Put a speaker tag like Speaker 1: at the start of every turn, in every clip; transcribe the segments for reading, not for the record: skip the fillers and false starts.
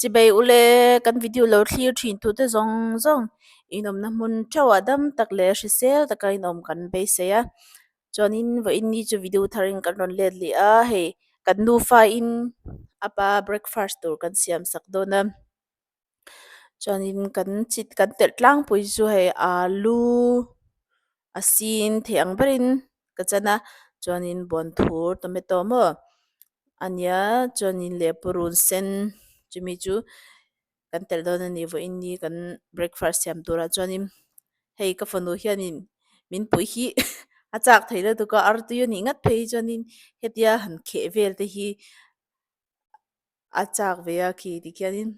Speaker 1: Chibei ule kan video lo thlir thin tute zawng zawng inawmna hmun theuhah dam tak leh hrisel taka inawm kan beisei a chuanin vawiin ni chu video tharin kan rawn let leh a hei kan nufa in a pa breakfast tur kan siam sak dawn a chuanin kan chi kan telh tlangpui chu hei alu a sin thei ang berin ka chan a chuanin buanthur tomato maw a nia chuanin leh purun sen chumi chu kan telh dawn a ni vawiin ni kan breakfast siam turah chuanin hei ka fanu hianin min puih hi a chak thei lutuk a artui a nih ngat phei hi chuanin hetia han kheh vel te hi a chak ve a khi tikhianin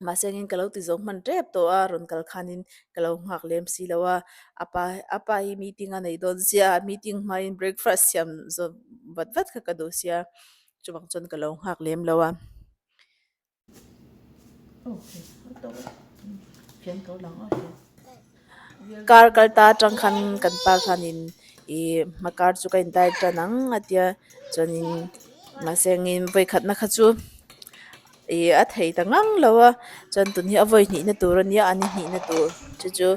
Speaker 1: mahse engin ka lo ti zo hman tep tawh a rawn kal khanin ka lo nghak lem si lo a a pa a pa hi meeting a nei dawn sia meeting hmain breakfast siam zawm vat vat kha ka duh sia chuvang chuan ka lo nghak lem lo a. Kar kal ta atang khan kan pa khanin ih hma kar chu ka in diet tan ang a tia chuanin mahse engin vawikhatna kha chu ih a thei ta ngang lo a chuan tun hi a vawi hnihna tur a nia a ni hnihna tur chu chu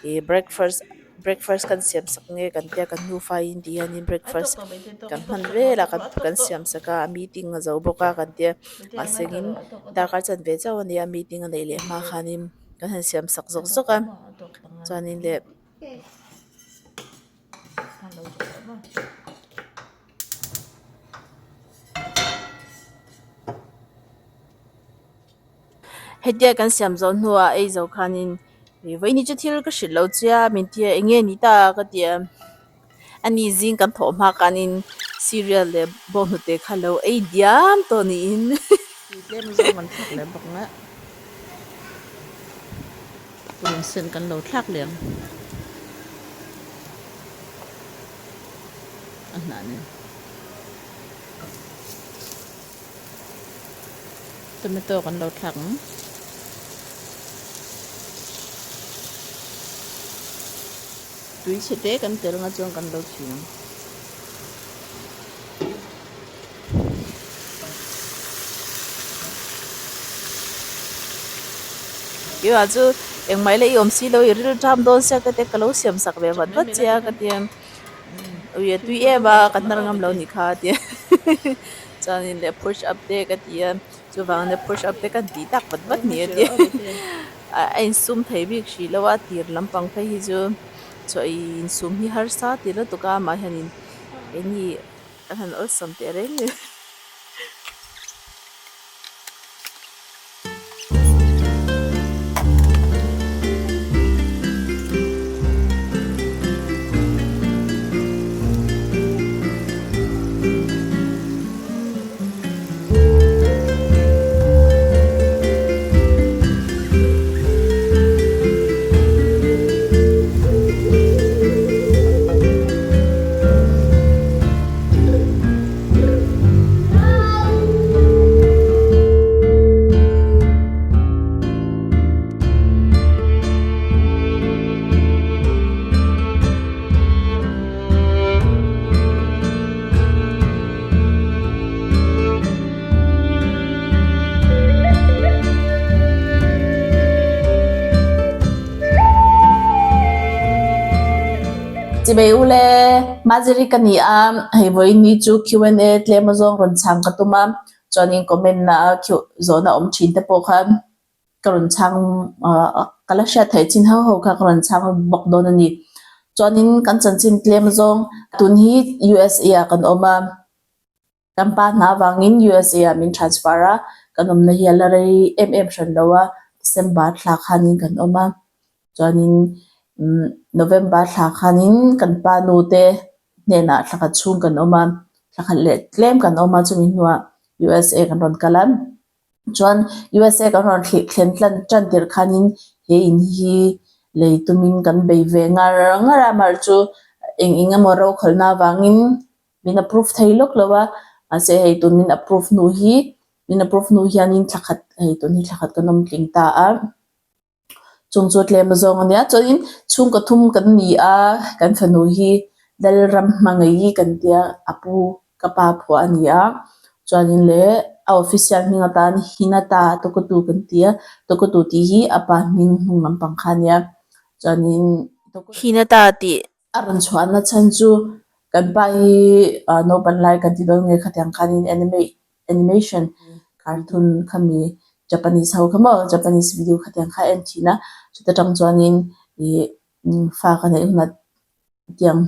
Speaker 1: ih breakfast breakfast kan siam sak nge kan tia kan nufa in ti hianin breakfast kan hman vel a kan siam sak a meeting a zo bawk a kan tia mahse engin darkar chanve chauh a nia meeting a neih leh hma khanin kan han siam sak zawk zawk a chuanin leh. Hetia kan siam zawh hnuah ei zo khanin ih vawiin chu thil ka hrilh lo che a min ti a eng nge ni ta ka ti a ani zing kan thawh hma khanin cereal leh bawnghnute kha lo ei diam tawh niin.
Speaker 2: Tlem zawng kan thlak leh bawk ang a purun sen kan lo thlak leh ang a hnah nen. Tomato kan lo thlak ang.
Speaker 1: Tui chhe te kan tel nga chuan kan lo chhin ang. Keimah chu engmah ila i awm si lo i ril ṭam dawn sia ka tia ka lo siam sak ve vat vat che a ka tia ui a tui em a ka hnar ngam lo nih kha a tia chuanin leh push up te ka ti a chuvangin push up te kan tih tak vat vat ni a tia a insum thei bik hrih lo a tir lampang phei hi chu chaw ei insum hi harsa ti lutuk a amah hianin eng nge a han awlsam teh reng ni. Chibei ule Maziri ka ni a, hei vawiin ni chu Q and A tlem azawng rawn chhang ka tum a, chuanin comment na a zawhna awm thin te pawh kha ka rawn chhang ka la hriat theih chin ho ho kha ka rawn chhang bawk dawn a ni. Chuanin kan chanchin tlem azawng tun hi USA ah kan awm a. Kan pa hna avangin USA ah min transfer a, kan awmna hi a la rei em em hran lo a, December thla khanin kan awm a, chuanin November thla khanin kan pa nu te hnenah thla khat chhung kan awm a, thla khat leh tlem kan awm a, chumi hnuah USA kan rawn kal a. Chuan USA kan rawn thlih thlen tlan tan tirh khanin he in hi lei tumin kan bei ve ngar ngar a, amaherawhchu eng eng emaw rokhalna avangin min approve thei lawk lo a, mahse hei tun min approve hnu hi min approve hnu hianin thla khat hei tun hi thla khat kan awm tling ta a. Chung chu tlem azawng a nia chuanin chhungkaw thum kan ni a kan fanu hi Lalram hmangaih kan tia a pu ka pa phuah a ni a chuanin leh A official hming atan Hinata Tokotu kan ti a, Tokotu tih hi a pa hming hnung lampang kha a nia. Chuanin
Speaker 2: Hinata tih
Speaker 1: a rawn chhuahna chhan chu kan pa hi naupan lai kan ti dawn nge khatiang khanin anime animation cartoon khami Japanese ho kha maw Japanese video khatiang kha a en thin a, chuta tang chuanin ih fa ka neih hunah tiang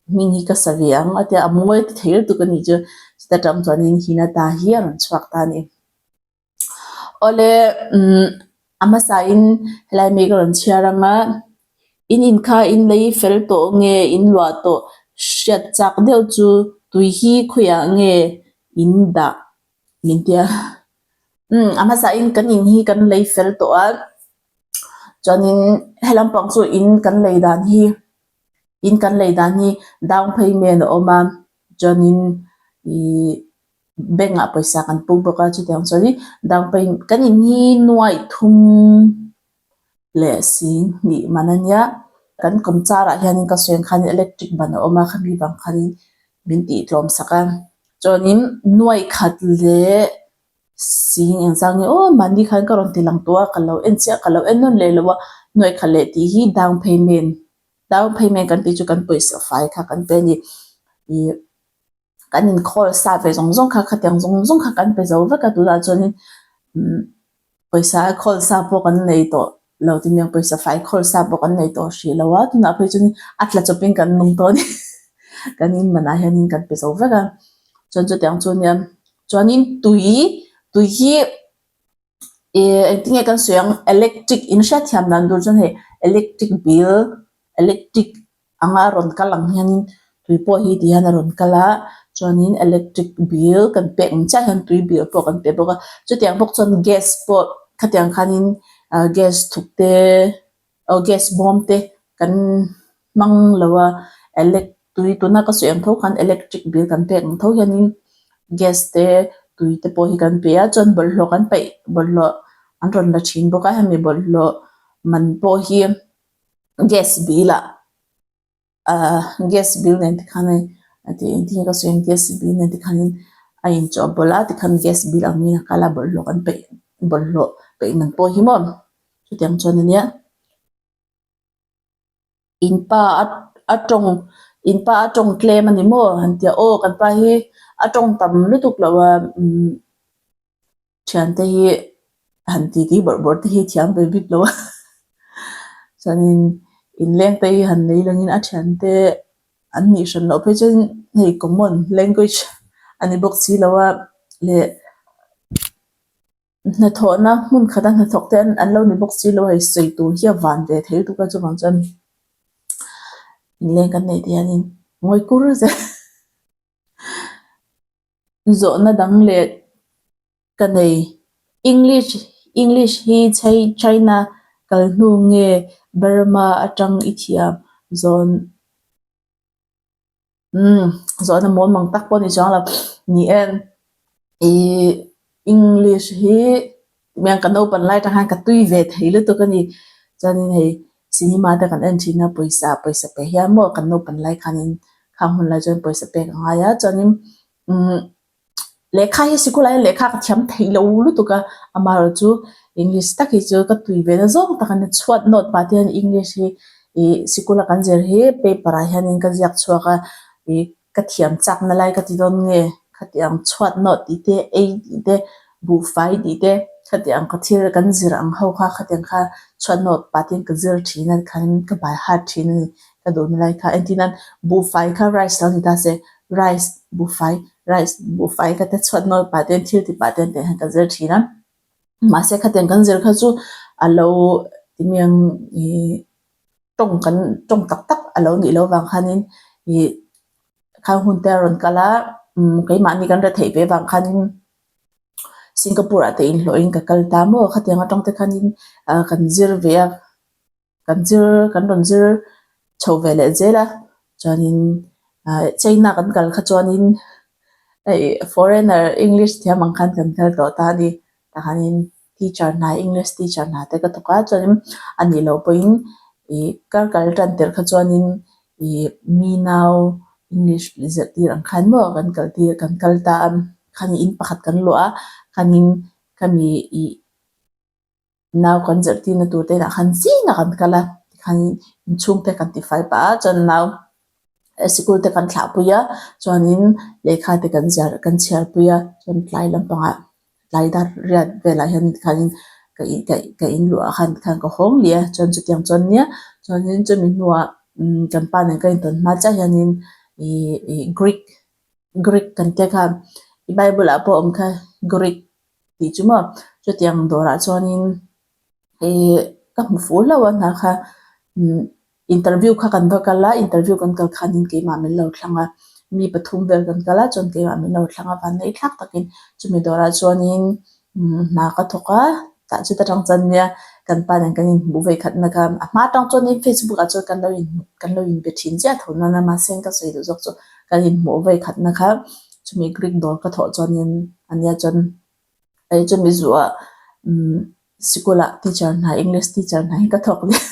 Speaker 1: hming hi ka sa ve ang a tia a mawi ti thei lutuk a nih chu chuta tang chuanin Hinata hi a rawn chhuak ta a ni. Awle umm a hmasain helai mi ka rawn chhiar ang a in in kha in lei fel tawh nge in luah tawh hriat chak deuh chu tui hi khawiah nge in dah min tia umm a hmasain kan in hi kan lei fel tawh a chuanin helam pang chu in kan lei dan hi in kan lei dan hi down payment a awm a chuanin ihh bank ah pawisa kan puk bawk a chutiang chuan in down payment kan in hi nuaih thum leh si hnih man a nia kan kawm char ah hian in ka sawi ang khan electric ban a awm a khami vang khan in min tih tlawm sak a chuanin nuaih khat leh sing engzang nge aw mahni khan ka rawn ti lang tawh a ka lo en chiah ka lo en nawn leh lo a nuaih khat leh tih hi down payment down payment kan tih chu kan pawisa fai kha kan pe a ni ih. Kan inkhawl sa ve zawng zawng kha khatiang zawng zawng kha kan pe zo vek a tunah chuanin umm pawisa a khawl sa pawh kan nei tawh lo ti nia pawisa fai khawl sa pawh kan nei tawh hrih lo a tunah phei chuan a tla chawpin kan nung tawh a ni kan in manah hianin kan pe zo vek a chuan chutiang chu nia chuanin tui tui hi Ih engtin nge kan sawi ang electric in hriatthiam dan tur chuan hei electric bill electric anga rawn kal ang hianin tui pawh hi ti hian a rawn kal a chuanin electric bill kan pek ang chiah hian tui bill pawh kan pe bawk a chutiang bawk chuan gas pawh khatiang khanin ah gas thuk te aw gas bawm te kan hmang lo a elec tui tuna ka sawi ang tho khan electric bill kan pek ang tho hianin gas te tui te pawh hi kan pe a chuan bawlhhlawh kan paih bawlhhlawh an rawn la thin bawk a hemi bawlhhlawh man pawh hi gas bill ah ahh gas bill nen te khan a ti engtin nge ka sawi ang gas bill nen te khanin a inchawhpawlh a tikhan gas bill ang in a kal a bawlhhlawh kan peih bawlhhlawh peih man pawh hi maw chutiang chuan a nia in pa a a tawng in pa a tawng tlem a ni maw han tia aw kan pa hi a tawng tam lutuk lo a umm Thiante hi han titi bawrh bawrh te hi thiam ve bik lo a chuanin inleng te hi han nei langin a thiante an nih hran loh phei chuan hei common language a ni bawk si lo a leh hnathawhna hmun khata hnathawk te an lo ni bawk si lo a hei sawi tur hi a van ve thei lutuk a chuvang chuan inleng kan neih te hianin ngawi kur zel. Zawhna dang leh ka nei. English English hi chei China kal hnu nge Burma atang i thiam zawn umm zawhna mawl mang tak pawh ni chuang lo ni e ih English hi Miang ka naupan lai atang khan ka tui ve thei lutuk a ni. Chuanin hei cinema te kan en thin a pawisa pawisa pe hian maw kan naupan lai khanin khang hun lai chuan pawisa pek a ngai a chuanin umm lehkha hi sikul ah hian lehkha ka thiam theih lo lutuk a amaherawh chu English tak hi chu ka tui ve na zawng tak a ni chhuat nawt pah te hian English hi ih sikul a kan zir hi paper ah hianin ka ziak chhuak a ih Ka thiam chakna lai ka ti dawn nge? Khatiang chhuat nawh tih te, ei tih te, buhfai tih te, khatiang ka thil kan zir ang ho kha khatiang kha chhuat nawh pah te ka zir thin a khan ka by heart thin a ni. Ka duhna lai kha entir nan buhfai kha rice lo ni ta se rice buhfai rice buhfai ka te chhuat nawh pah te thil ti pah te tiang hian ka zir thin a. Mahse khatiang kan zir kha chu a lo timiang ih tawng kan tawng tak tak a lo nih loh vang khanin ih khang hun te a rawn kal a umm keimahni kan retheih ve vang khanin Singapore ah te inhlawhin ka kal ta maw khatiang atang te khanin ah kan zir ve a kan zir kan rawn zir chho ve leh zel a chuanin ah China kan kal kha chuanin hei foreigner English thiam ang khan kan kal tawh ta a ni. Tahanin teacher hna English teacher hna te ka thawk a chuanin a nih loh pawhin ih kar kal tan tirh kha chuanin ih mi nau English zirtir ang khan maw kan kal tir kan kal ta a. Khani in pakhat kan luah a, khanin khami ih nau kan zirhtirna tur te inah khan zingah kan kal a, tikhanin inchhungte kan tifai pah a, chuan nau sikul te kan thlahpui a, chuanin lehkha te kan ziar kan chhiarpui a, chuan tlai lampangah tlai dar riat velah hian tikhanin ka in ka ka in luah khan tikhan ka hawng leh a, chuan chutiang chuan nia chuanin chumi hnuah kan pa nen ka intawn hma chiah hianin ih ih Greek Greek kan tia kha Bible ah pawh a awm kha Greek tih chu maw chutiang dawrah chuanin ih ka hmu fuh hlauh a hna kha umm interview kha kan va kal a interview kan kal khanin keimah min lo thlang a mi pathum vel kan kal a chuan keimah min lo thlang a vanneih thlak takin chumi dawrah chuanin umm hna ka thawk a tah chu ta tang chuan nia kan pa nen kan inhmuh vei khat na kha a hma atang chuanin facebook ah chuan kan lo in kan lo inbe thin chiah tho nana mahse ka sawi duh zawk chu kan inhmuh vei khat na kha chumi greek dawr ka thawh chuanin ania chuan hei chumi zuah umm sikul ah teacher hna english teacher hna hi ka thawk leh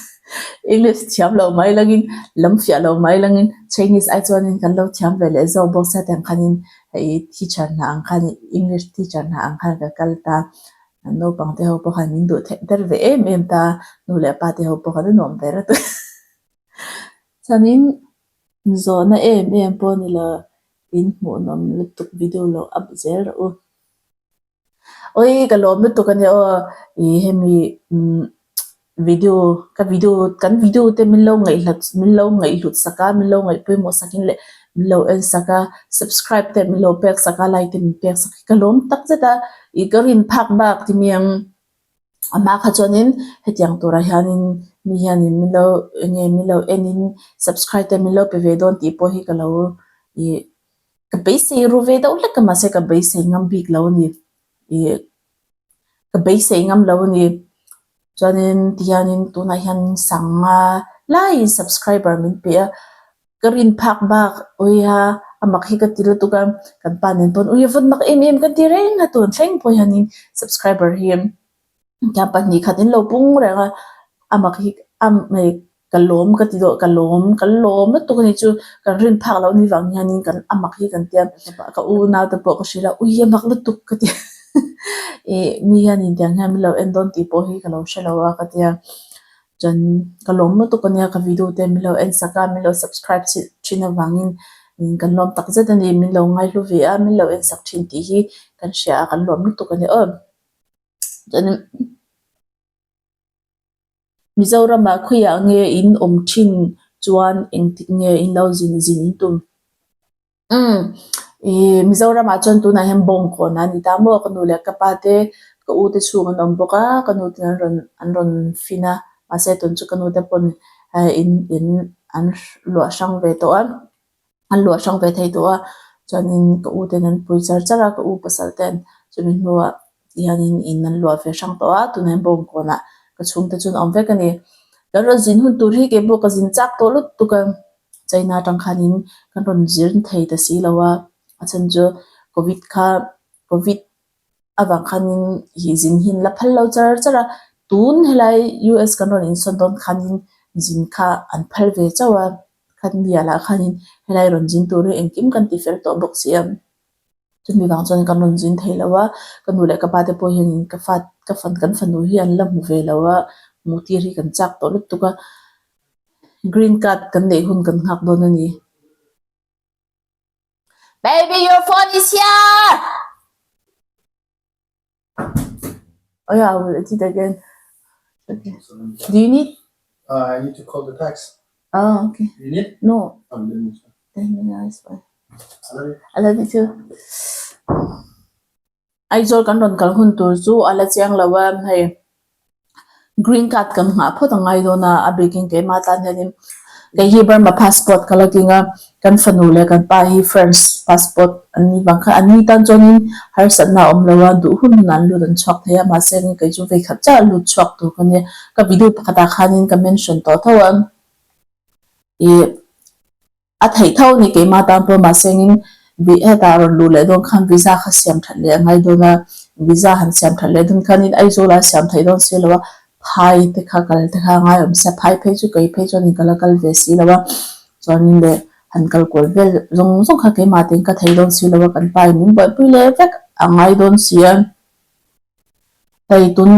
Speaker 1: english thiam lo mai langin lam fiah lo mai langin chinese ai chuanin kan lo thiam ve leh zawk bawk sia tiang khanin hei teacher hna ang khan english teacher hna ang khan ka kal ta naupang te ho pawh khan min duh theih ber ve em em ta nu leh pa te ho pawh khan a nuam ber a chuanin zawhna em em pawh ni lo in hmuhnawm lutuk video lo up zel rawh u. Oi ka lawm lutuk a nia aw ih hemi umm video ka video kan video te min lo ngaihhlat min lo ngaihhlut sak a min lo ngaih pawimawh sak in leh min lo en sak a subscribe te min lo pek sak a like te min pek sak hi ka lawm tak zet a ih ka rin phak bak ti mi ang a hma kha chuanin hetiang turah hianin mi hianin min lo eng nge min lo enin subscribe te min lo pe ve dawn tih pawh hi ka lo ih Ka beisei ru ve deuh hlek a mahse ka beisei ngam bik lo a ni. Ih ka beisei ngam lo a ni. Chuanin tihianin tunah hian sanga laiin subscriber min pe a, ka rin phak bak awia a mak hi ka ti lutuk a, kan pa nen pawn ui a vawn mak em em ka ti reng a tun thleng pawh hianin subscriber hi Tia pahnih khat in lo pung reng a, a mak hi a hei ka lawm ka ti dawh ka lawm ka lawm lutuk a ni chu kan rin phak loh ni vang hianin kan a mak hi kan tia ka u nau te pawh ka hrilh a ui a mak lutuk ka ti ih mi hianin tiang hian min lo en dawn tih pawh hi ka lo hre lo a ka tia chuan ka lawm lutuk a nia ka video te min lo en sak a min lo subscribe thin avangin kan lawm tak zet a ni min lo ngaihlu ve a min lo en sak thin tih hi kan hria a kan lawm lutuk a ni aw. Chuanin Mizoramah khawiah nge in awm thin chuan engtik nge in lo zin zin in tum? Umm ih Mizoramah chuan tunah hian bawngkawn a ni ta maw? Ka nu leh ka pa te ka u te chhung an awm bawk a, ka nu ten an rawn an rawn fin a, mahse tun chu ka nu te pawn in in an luah hrang ve tawh a. an luah hrang ve thei tawh a chuanin ka u ten an pui char char a ka u pasal ten chumi hnuah tihianin in an luah ve hrang tawh a tunah hian bawngkawnah ka chhungte chu an awm vek a ni kan rawn zin hun tur hi keipawh ka zin chak tawh lutuk a China atang khanin kan rawn zir thei ta si lo a a chhan chu covid kha covid avang khanin ih zin hi an la phal lo char char a tun helai U_S kan rawn insawn dawn khanin zin kha an phal ve chauh a. Khat miah lah khanin helai rawn zin tur hi engkim kan ti fel tawh bawk si a, chumi vang chuan kan rawn zin thei lo a, ka nu leh ka pa te pawh hianin ka fa ka fan kan fanu hi an la hmu ve lo a, hmuh tir hi kan chak tawh lutuk a, green card kan neih hun kan nghak dawn a ni. Baby your phone is here! Oh yeah, I will edit again. Okay. Do you need?
Speaker 3: Uh, I need to call the tax.
Speaker 1: Oh, okay.
Speaker 3: You need?
Speaker 1: No.
Speaker 3: Oh, then it's fine.
Speaker 1: Then yeah, it's fine.
Speaker 3: I love you.
Speaker 1: I love you too. Aizawl kan rawn kal hun tur chu a la chiang lo a, hei Green card kan nghah phawt a ngai dawn a, a bikin keimah tan hianin kei hi Burma passport ka la keng a, kan fanu leh kan pa hi French passport an nih vang khan an ni tan chuanin harsatna a awm lo a, duh hun hunah an lut an chhuak thei a, mahse kei chu vei khat chiah lut chhuak tur ka nia, ka video pakhatah khanin ka mention tawh tho a, ih. A theih tho a ni keimah tan pawh mahsengin hetah rawn luh leh dawn khan visa kha siam that leh a ngai dawn a, visa han siam that leh dawn khanin Aizawl ah siam theih dawn si lo a, phai te kha kal te kha a ngai awm sia, phai phei chu kei phei chuanin ka la kal ve si lo a, chuanin leh. Han kal kual vel zawng zawng kha keimah tein ka thei dawn si lo a, kan pa in min buaipui leh vek a ngai dawn si a. Hei tun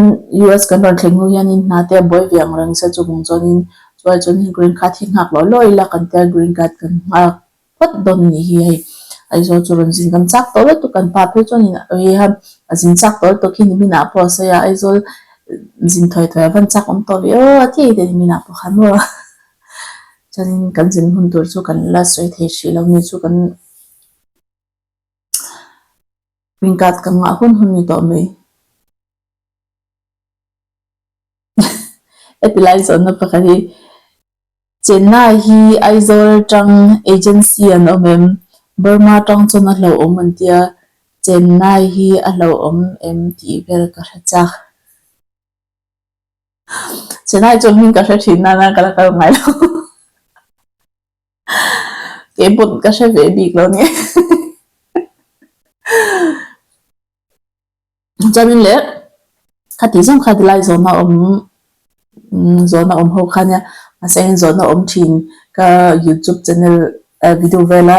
Speaker 1: US kan rawn thleng hnu hianin hna te a buai ve ang reng se chuvang chuanin chuai chuan hei green card hi nghak law law ila kan tia green card kan nghak phawt dawn a nih hi hei. Aizawl chu rawn zin kan chak tawh lutuk kan pa phei chuanin a a zin chak tawh lutuk hi niminah pawh a sawi a Aizawl zin thawi thawi a van chak awm tawh ve aw a ti te niminah pawh khan maw chuanin kan zin hun tur chu kan la sawi thei hrih lo ni chu kan Green card ka ngah hun hun ni tawh mai. Heti lai zawnna pakhat hi Chennai hi Aizawl atang agency an awm em? Burma atang chuan a hlauhawm an tia, Chennai hi a hlauhawm em tih vel ka hre chak. Chennai chu hming ka hre thin nana ka la kal ngai lo. Keipawh ka hre ve bik lo nia. Chuanin leh khati zawng kha tilai zawhna awm zawhna awm ho kha nia mahse eng zawhna awm thin ka youtube channel video vela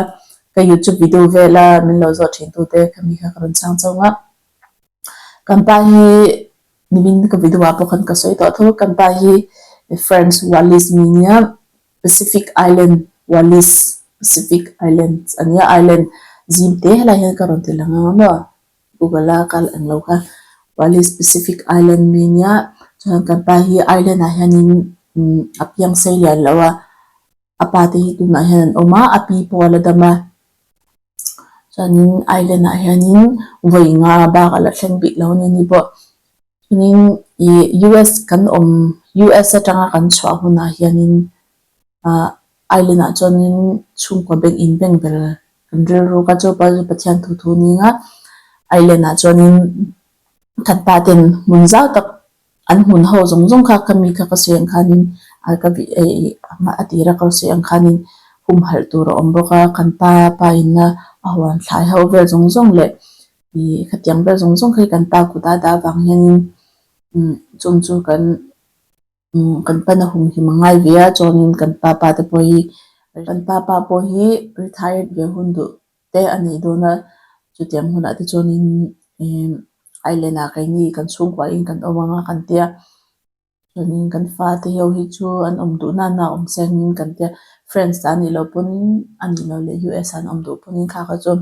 Speaker 1: ka youtube video vela min lo zawh thin tute khami kha ka rawn chhang chauh a. Kan pa hi nimin ka video ah pawh khan ka sawi tawh tho kan pa hi French Wallis mi nia. Pacific Island, Wallis, Pacific Islands a nia, island zim te helai hian ka rawn ti lang ang a maw, Google a kal ang lo kha, Wallis Pacific Island mi nia, chuan kan pa hi island ah hianin a piang sei lian lo a, a pa te hi tunah hian an awm a, a pi pawh a la dam a, chuanin island ah hianin vawi nga bak a la thleng bik lo a ni ni pawh. Chuanin ih US kan awm US atanga kan chhuah hunah hianin ah island ah chuanin chhungkua bank in bank ber kan rilru kha chu chu Pathian thu thu ning a island ah chuanin kan pa ten hmun zau tak an hmun ho zawng zawng kha ka mi kha ka sawi ang khanin ka a tira ka sawi ang khanin humhalh tur a awm bawk a kan pa pa in a huan thlai ho vel zawng zawng leh Ih khatiang vel zawng zawng khi kan pa kut a dah avang hianin umm chung chu kan umm kan pan a humhim a ngai ve a chuanin kan pa pa te pawh hi kan pa pa pawh hi retired ve hun duh te a nih dawn a chutiang hunah te chuanin ihh island ah keini kan chhungkuahin kan awm ang a kan tia. Chuanin kan fate ho hi chu an awm duh nana a awm changin kan tia France ah anih loh pawn anih loh leh US ah an awm duh pawhin kha kha chu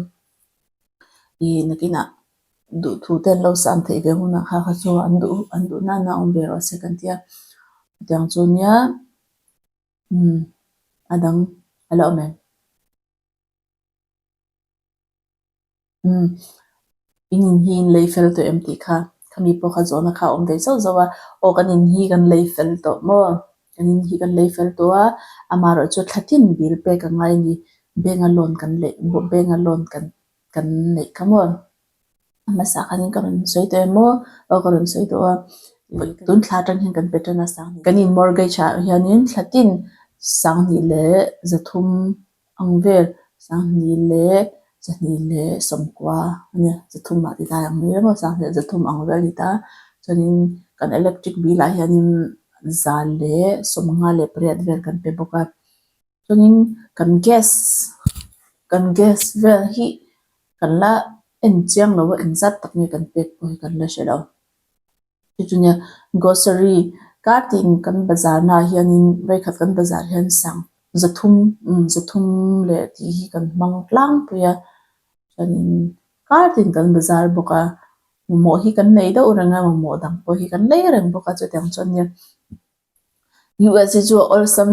Speaker 1: ih nakinah duhthu te an lo sam theih ve hunah kha kha chu an duh an duh nana a awm ve rawh se kan tia chutiang chu nia umm a dang a la awm em. Umm in in hi in lei fel tawh em tih kha khami pawh kha zawhna kha a awm ve zauh zauh a aw kan in hi kan lei fel tawh maw kan in hi kan lei fel tawh a amaherawhchu thla tin bill pek a ngai a ni bank a loan kan leh bank a loan kan kan neih kha maw a hmasa khanin ka rawn sawi tawh em maw aw ka rawn sawi tawh a tun thla atang hian kan pe tan a sanghnih kan in mortgage ah hianin thla tin sanghnih leh zathum Ang vel, sanghnih leh zahnih leh sawmkua a nia, zathum ah ti lai ang mai emaw sanghnih leh zathum ang vel a ni ta. Chuanin kan electric bill ah hianin za leh sawmnga leh pariat vel kan pe bawk a. Chuanin kan gas kan gas vel hi kan la en chiang lo a engzat tak nge kan pek pawh hi kan la hre lo. Chuchunia grocery kar tiin kan bazar naah hianin vawikhat kan bazar hian sang zathum umm zathum leh tih hi kan hmang tlangpui a chuanin kar tin kan bazar bawk a mamawh hi kan nei deuh reng a mamawh dang pawh hi kan lei reng bawk a chutiang chuan nia US hi chu a awlsam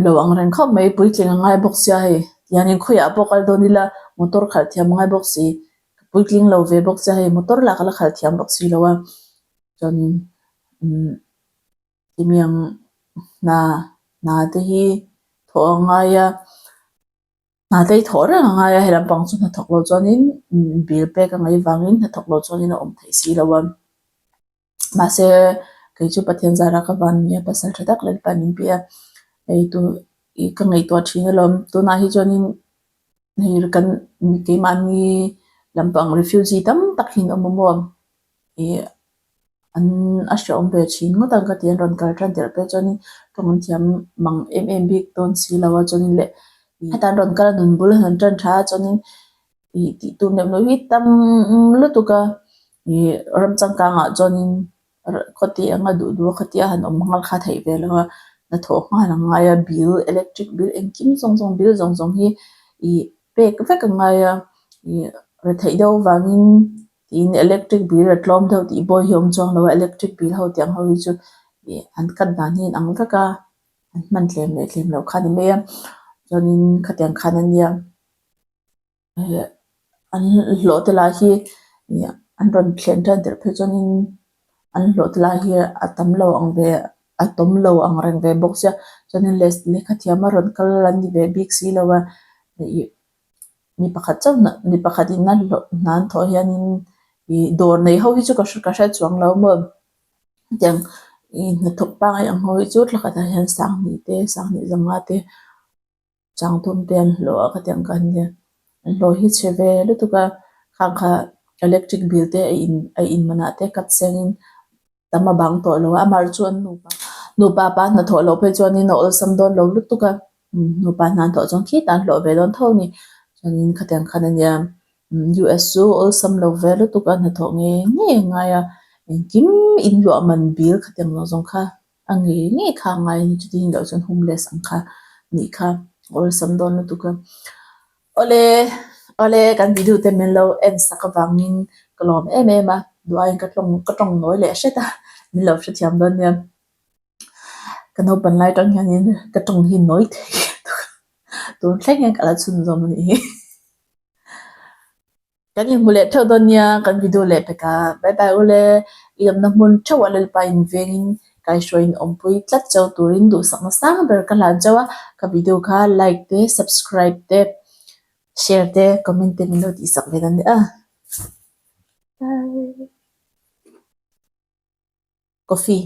Speaker 1: lo ang reng khawp mai puitling a ngai bawk sia hei tihianin khawiah pawh kal dawn ila motor khalh thiam a ngai bawk si puitling lo ve bawk sia hei motor lah ka la khalh thiam bawk si lo a chuanin umm timiang hna hna te hi thawh a ngai a hna te hi thawh reng a ngai a he lampang chu hnathawk lo chuanin bill pek a ngaih vangin hnathawk lo chuanin a awm theih si lo a. Mahse kei chu Pathian zara ka van nia pasal tha tak Lalpa min pe a, hei tu ih ka ngaihtuah thin alawm tunah hi chuanin hei kan keimahni lampang refugee tam tak hi an awm a maw ih an a hrehawm ve thin ngawt ang ka ti an rawn kal tan tirh pawh chuanin tawng an thiam mang em em bik dawn si lo a chuanin leh. Heta an rawn kal a nun bul an han tan tha a chuanin ih tih tur neuh neuh hi tam lutuk a ih ram changkangah chuanin khawti anga duh duh a khawtia han awm nghal kha theih ve lo a hnathawh nghal a ngai a bill electric bill engkim zawng zawng bill zawng zawng hi ih pek vek a ngai a ih retheih deuh avangin tiin electric bill a tlawm deuh tih pawh hi a awm chuang lo a electric bill ho tih ang ho hi chu ih an cut dan hi a inang vek a an hman tlem leh tlem loh kha a ni mai a chuanin khatiang khan a nia an hlawh te lai hi ih an rawn thlen tan tirh phei chuanin an hlawh te lai hi a tam lo ang ve a tawm lo ang reng ve bawk sia chuanin lehkha thiam a rawn kal an ni ve bik si lo a ih mi pakhat chauh mi pakhat in a hlawh hna an thawh hianin ih dawr nei ho hi chu ka ka hre chuang lo maw hetiang ih hnathawk pangngai ang ho hi chu thla khatah hian sanghnih te sanghnih zanga te changthum te an hlawh a khatiang kha an nia an hlawh hi chhe ve lutuk a khang kha electric bill te a in a in manah te cut sengin tam a bang tawh lo a amaherawhchu chu an nupa nupa pa hnathawh loh phei chuanin a awlsam dawn lo lutuk a nupa hna an thawh chuan khitah an hlawh ve dawn tho a ni chuanin khatiang khan a nia U_S chu awlsam lo ve lutuk a hnathawh ngei ngei a ngai a engkim inluah man bill khatiang zawng zawng kha a ngei ngei kha a ngai a ni chuti loh chuan homeless ang kha nih kha awlsam dawn lutuk a awle awle kan video te min lo en sak avangin ka lawm em em a duh aiin ka tawng ka tawng nawi leh hret a min lo hrethiam dawn nia ka naupang lai atang hianin ka tawng hi nawi thei tun thleng hian ka la chhunzawm a nih hi. Kan inhmu leh theuh dawn nia, kan video leh pek a, bye bye ule, i awmna hmun theuh a Lalpa in vengin kaihruaiin awmpui tlat cheu turin duhsakna sang ber ka hlan cheu a, ka video kha like te, subscribe te, share te, comment te min lo tihsak ve dan nia. Bye. Coffee.